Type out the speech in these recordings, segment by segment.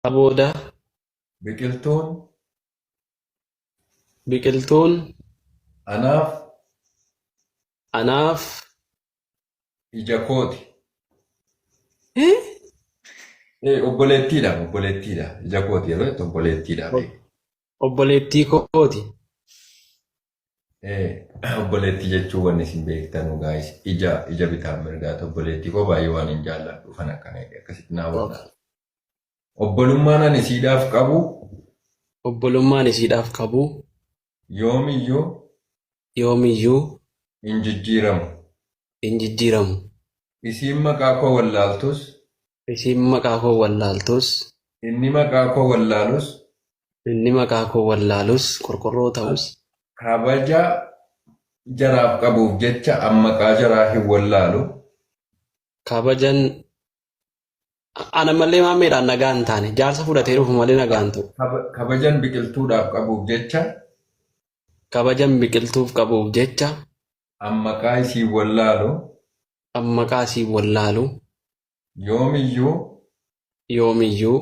Booda biqiltuun biqiltuun anaaf anaaf ija kooti. Eh? Obboleettiidha, obboleettiidha. Ija kooti yeroo jettu obboleettiidha. Obboleettii kooti. Obboleettii jechuun wanni isin beektanu guys, ija ija bitaan mirgaati. Obboleettii koo baay'ee waan hin jaalladhu kan akkana jedhe akkasitti naa hubadha. Obbolummaan ani siidhaaf qabu Obbolummaan isiidhaaf qabu yoomiyyuu yoomiyyuu hin jijjiiramu. Hin jijjiiramu. Isiin maqaa koo wallaaltus Isiin maqaa koo wallaaltus inni maqaa koo wallaalus inni maqaa koo wallaalus qorqorroo ta'us kabaja jaraaf qabuuf jecha an maqaa jaraa hin wallaalu. Kabajan ana malee maammeedhaan nagaa hin taane, jaarsa fudhatee dhufu malee nagaa hin ta'u. Kabajan biqiltuudhaaf qabuuf jecha Kabajan biqiltuuf qabuuf jecha an maqaa isii wallaalu an maqaa isii wallaalu yoomiyyuu yoomiyyuu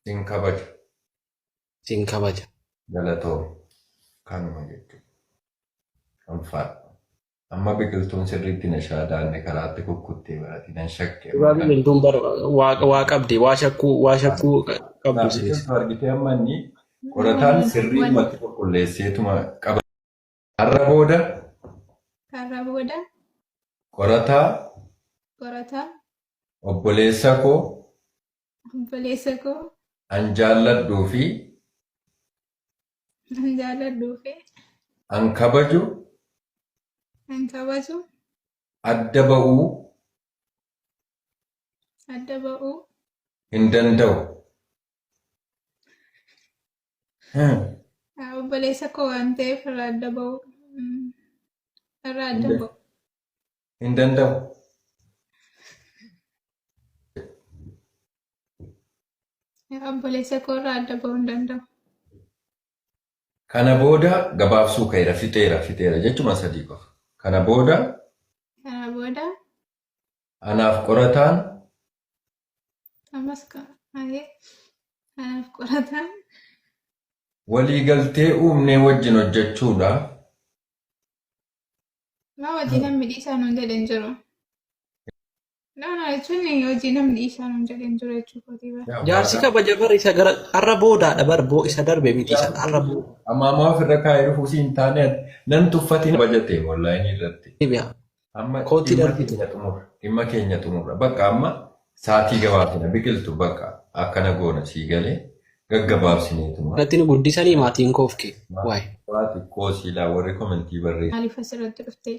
sin kabaja. Sin kabaja. Galatoomi. Kanuma jechuudha. Ulfaadhu. Amma biqiltuun sirriitti na shaadaanne karaatti kukkuttee barati nan shakke. Dhugaa biqiltuun bar waa qabdi, waa shakkuu qabdu isinis. Biqiltuu argitee amma inni qorataan sirriidhumatti qulqulleesseetuma qaba. Har'a booda Har'a booda qorataa qorataa obboleessa koo obboleessa koo an jaalladhuu fi an jaalladhuu fi an kabaju an kabaju adda ba'uu adda ba'uu hin danda'u. Obboleessa koo waan ta'eef irraa adda ba'uu irraa adda ba'u. Hin danda'u. Obboleessa koo irraa adda ba'uu hin danda'u. Kana booda gabaabsuu ka'eera, fixeera, fixeera jechuma sadii qofa. Kana booda Kana booda anaaf qorataan ammas anaaf qorataan waliigaltee uumnee wajjin hojjechuudhaaf Maa hojii namni dhiisaa nuun jedhe hin jiru. No, no, jechuun hojii namni dhiisaa nuun jedhe hin jiru jechuu kooti bara. Jaarsi kabaja bar isa gara har'a boodaadha bar boo isa darbe miti, isa har'a booda. Amaamaa ofirra kaa'ee dhufuu siin taane nan tuffatiin kabajate onlaayinii irratti. Deebi'a. Amma Kootti dhimma darbite. keenya xumurra. Dhimma keenya xumurra. Bakka amma saatii gabaabsina, biqiltu, bakka akkana goona, sii galee gaggabaabsineetuma. Kanatti nu guddisanii maatiin koof kee. Waay. Waa xiqqoo siilaa warri komentii barreessu. Maaliif asirratti dhufte?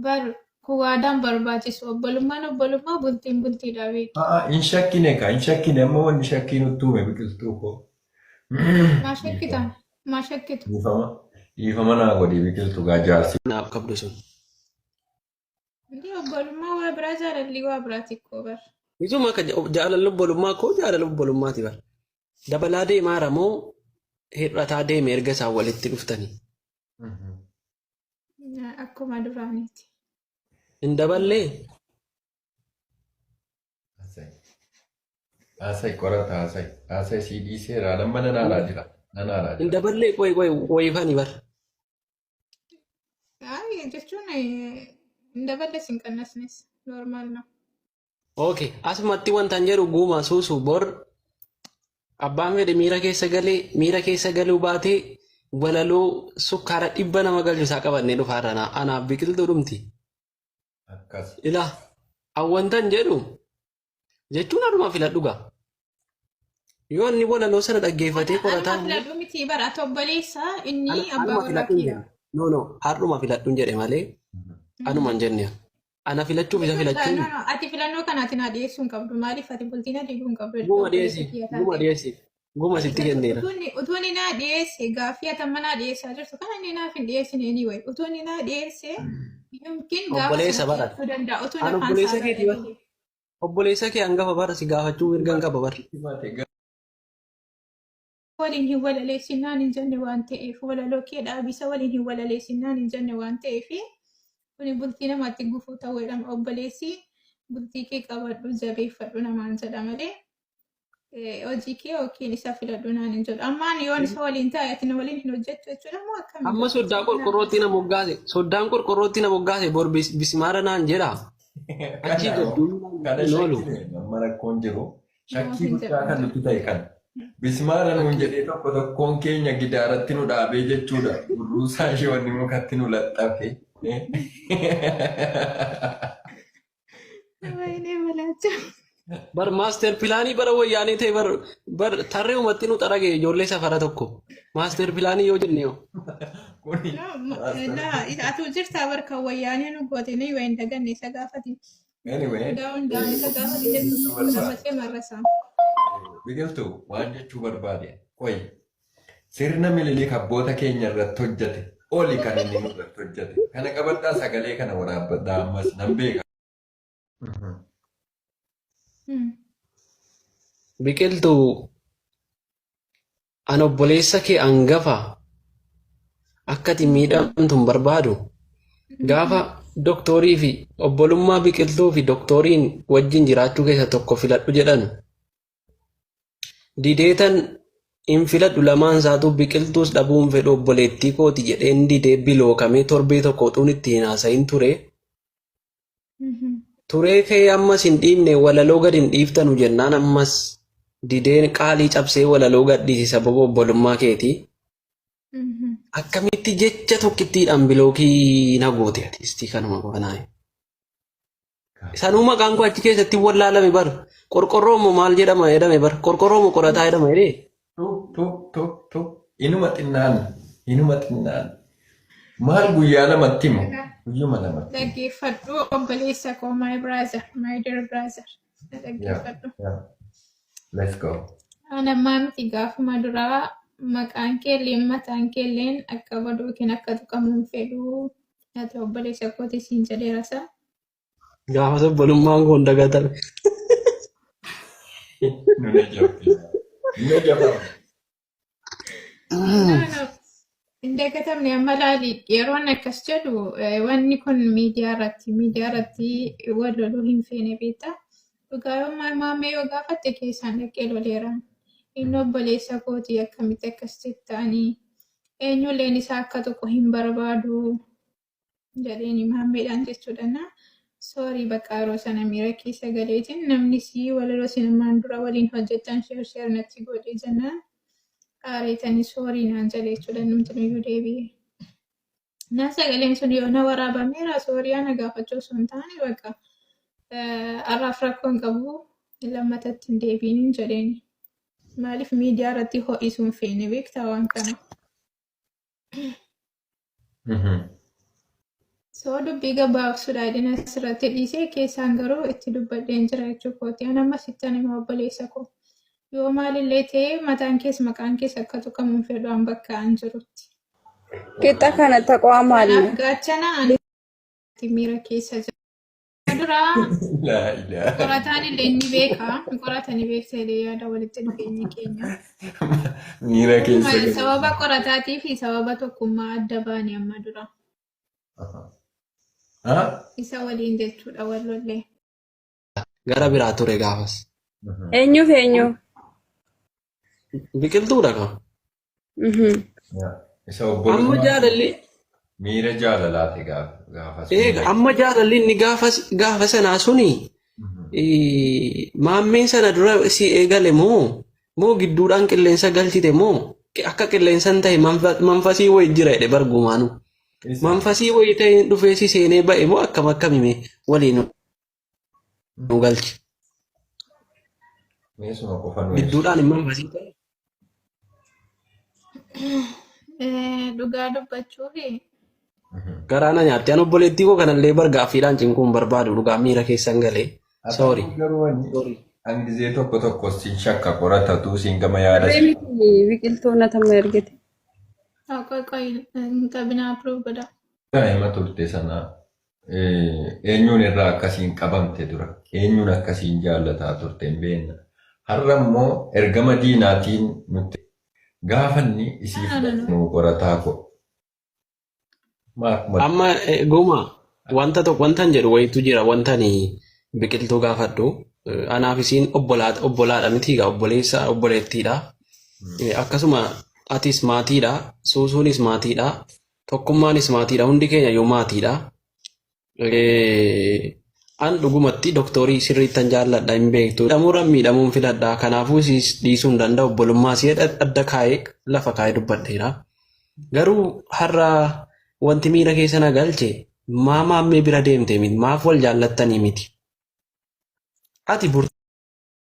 Bar kun waadaan barbaachisu. Obbolummaan obbolummaa, bultiin bultiidha beeki. Haa, hin shakkine ka, hin shakkine. Amma wanni shakkii nutti uume, biqiltuu koo. Maa shakkitan? Maa shakkitu? Dhiifama. Dhiifama naa godhi biqiltu gaa jaarsi. Naaf qabdu sun. Inni obbolummaa waa biraa, jaalalli waa biraa xiqqoo bar. Isuma akka jaalala obbolummaa koo jaalala obbolummaati bar. Dabalaa deemaara moo hir'ataa deeme erga isaan walitti dhuftanii? Akkuma duraaniiti. Hin daballee? Haasai. Haasai qorata, haasai. Haasai, sii dhiiseera. Nama nan aaraa jira. Nan aaraa Hin jira. daballee? Qoy qoy, wayifani bar. Ay, jechuun hin daballes hin qannasnes, normal no. Okay, asumatti wanta hin jedhu guuma suusu bor abbaan fedhe miira keessa galee miira keessa galuu baatee walaloo sukkaara dhibba nama galchu isaa qabannee dhufaarra anaaf biqiltuu dhumti. Akkas. Ilaa awwantan jedhu jechuun haruma filadhu gaa. Yoo inni walaloo sana dhaggeeffatee qorataa Anuma filadhu miti bara, ati obboleessa, inni abbaa anuma warraa filadhu hin kiyya. jenne. No, no, har'uma filadhu hin jedhe malee anuma hin jenne. Ana filachuuf isa filachuun No, no, ati filannoo kana ati naa dhiyeessuu hin qabdu. Maaliif ati bultii na diiguu hin qabdu? Guma obboleessa dhiyeessi, kiyya guma taate. dhiyeessi, guma sitti kenneera. Utuu inni naa dhiyeesse, gaaffii ati amma naa dhiyeessaa jirtu kana inni naaf hin dhiyeessine anyway. Utuu inni naa dhiyeesse yookiin gaafa Obboleessa sana bara. dhiyeessuu danda'a. Utuu An afaan obboleessa isaa keetii bara. Obboleessa kee hangafa bara, si gaafachuu mirga hin qaba bara. Waliin hin walaleessinaan hin jenne waan ta'eef, walaloo kee dhaabisa waliin hin walaleessinaan hin jenne waan ta'eef, kuni bultii namaatti gufuu ta'uu jedhama. Obboleessi bultii kee qabadhu, jabeeffadhu namaan jedha malee. Hojii kee yookiin isa filadhu naan hin jedhu. Amma ani yoon isa waliin taa'e ati na waliin hin hojjettu jechuudha moo akkami? Amma soddaa qorqorrootti na moggaase. Soddaan qorqorrootti na moggaase bor bismaara naan jedha. Achii gadduu Kana hin oolu. shakkii amma rakkoon jiru shakkii Hin guddaa kan jedhu. nutti ta'e kana. Bismaara nuun jedhee tokko tokkoon keenya gidaaratti nu dhaabee jechuudha. Gurruusaa ishee wanni mukatti nu laxxafe. Wayinee balaacha. Bar master planii bara wayyaanee ta'e bar bar tarree umatti nu xarage ijoollee safara tokko. Master planii yoo jenne yoo. Kuni Atu jirtaa barka wayyaanee nu goote ni wayin daganne isa gaafati. Anyway, Hundaa isa gaafati jettu lammatee marrasa. Biqiltuu, waan jechuu barbaade. Qoyi, sirna Minilik abboota keenya irratti hojjete oli kan inni nu irratti hojjete. Kana qabadhaa, sagalee kana waraabbadhaa, ammas nan beeka. Biqiltuu, an obboleessa kee hangafa akka ati miidhamtu hin barbaadu. Gaafa doktoorii fi obbolummaa Biqiltuu fi doktoriin wajjin jiraachuu keessa tokko filadhu jedhan. Dideetan hin filadhu, lamaan isaatu, Biqiltuus dhabuu hin fedhu, obboleettii kooti jedheen didee bilookamee torbee tokko utuun itti hin haasayin ture. Turee ka'ee ammas hin dhiibne, walaloo gad hin dhiiftanu jennaan ammas dideen qaalii cabsee walaloo gadhiise sababa obbolummaa keetii. Akkamitti jecha tokkittiidhaan blockii na goote ati kanuma qofa naa himi. Sanuu maqaan koo achi keessatti wallaalame bar. Qorqorroo immoo maal jedhama jedhame bar. Qorqorroo moo qorataa jedhama jedhee. Tu tu tu tu, inuma xinnaan, inuma xinnaan. Maal, guyyaa lamatti himu? Guyyuma lamatti. Dhaggeeffadhu obboleessa koo, my brother, my dear brother. Dhaggeeffadhu. Yeah. Let's go. Ana ammaa miti, gaafuma duraa maqaan keelleen mataan keelleen akka badu yookiin akka tuqamu hin fedhu. Ati obboleessa kooti siin jedheera isaa. Gaafa obbolummaan kun dagatame. Nuna jabbi. Nuna jabaa. No, no. Hin dagatamne. Amma laali, yeroon akkas jedhu wanni kun miidiyaa irratti wal loluu hin feene, beektaa. Dhugaa yoo maamee yoo gaafatte keessaan dhaqee loleera. Inni obboleessa kooti, akkamitti akkas jettaanii, eenyulleen isaa akka tokko hin barbaadu jedheeni maammeedhaan jechuudha. Na sorry, bakka yeroo sana miira keessa galeetiin namni si walaloo sinamaan dura waliin hojjetan share share natti godhe jennaan aareetanii sorry naan jedhe jechuudha, namti nuyyuu deebi'e. Na sagaleen sun yoo na waraabameera, sorry ana gaafachuu osoo hin taane, bakka har'aaf rakkoo hin qabu, lammatatti hin deebiin jedheeni. Maaliif miidiyaa irratti ho'isuu hin feene, beektaa waan kana. So dubbii gabaabsuudha jedheen asirratti dhiisee, keessaan garuu itti dubbadheen jira jechuu kooti. Ani amma sittan hima, obboleessa koo. Yoo maalillee ta'e mataan kees maqaan kees akka tuqamu hin fedhu an bakka an jirutti. Qixa kana taqwaa maali? Kanaaf gaachana ani miira keessa jira. Duraa Laa ilaaha. qorataan illee ni beeka. Qorata ni beekta illee yaada walitti dhufeenyi keenya. Miira keessa galee. Sababa qorataatii fi sababa tokkummaa adda baane amma dura. Ha? Isa waliin jechuudha wal lollee. Gara biraa ture gaafas. Eenyuuf eenyu? Biqiltuudha kan. Isa Amma obbolummaa jaalalli miira jaalalaati gaafas. Eega amma jaalalli inni gaafa sanaa suni maammeen sana dura si eegale moo gidduudhaan qilleensa galchite moo akka qilleensa hin ta'e manfasii wayii jira jedhe bargumaanu. Manfasii wayii ta'e dhufee si seenee ba'e moo akkam akkamime waliin nu galchi. Meesuma qofa nu ibsu. Gidduudhaan hin manfasii ta'e. Dhugaa dubbachuufi Garaa na nyaatte. Ani obboleettii koo kanallee bar gaaffiidhaan cinquu hin barbaadu, dhugaa miira keessan galee. Sorry. Garuu ani hangizee tokko tokko siin shakka, qoratatu siin gama yaada. Harree miti, biqiltuu natama ergite. Qoy qoy, hin qabinaa, approve godha. Daa'ima turte sana eenyuun irraa akkasiin qabamte dura, eenyuun akkasiin jaallataa turte hin beekna. Har'a immoo ergama diinaatiin nutti gaafanni isii No, no, no. fudhatu qorataa ko. Maakuma Amma guma wanta tokko wantan jedhu wayitu jira, wanta ani biqiltuu gaafadhu. Anaaf isiin obbolaadha miti egaa obboleessa obboleettiidha. Akkasuma atis maatiidha, suusuunis maatiidha, tokkummaanis maatiidha, hundi keenya iyyuu maatiidha. An dhugumatti doktoorii sirriittan jaalladha hin beektu. Miidhamuurra miidhamuun filadha. Kanaafuu isiis dhiisuu hin danda'u. Obbolummaa ishee adda kaa'ee lafa kaa'ee dubbadheera. Garuu har'a wanti miira keessa na galche maa maammee bira deemte miti maaf wal jaallattanii miti. Ati burtee.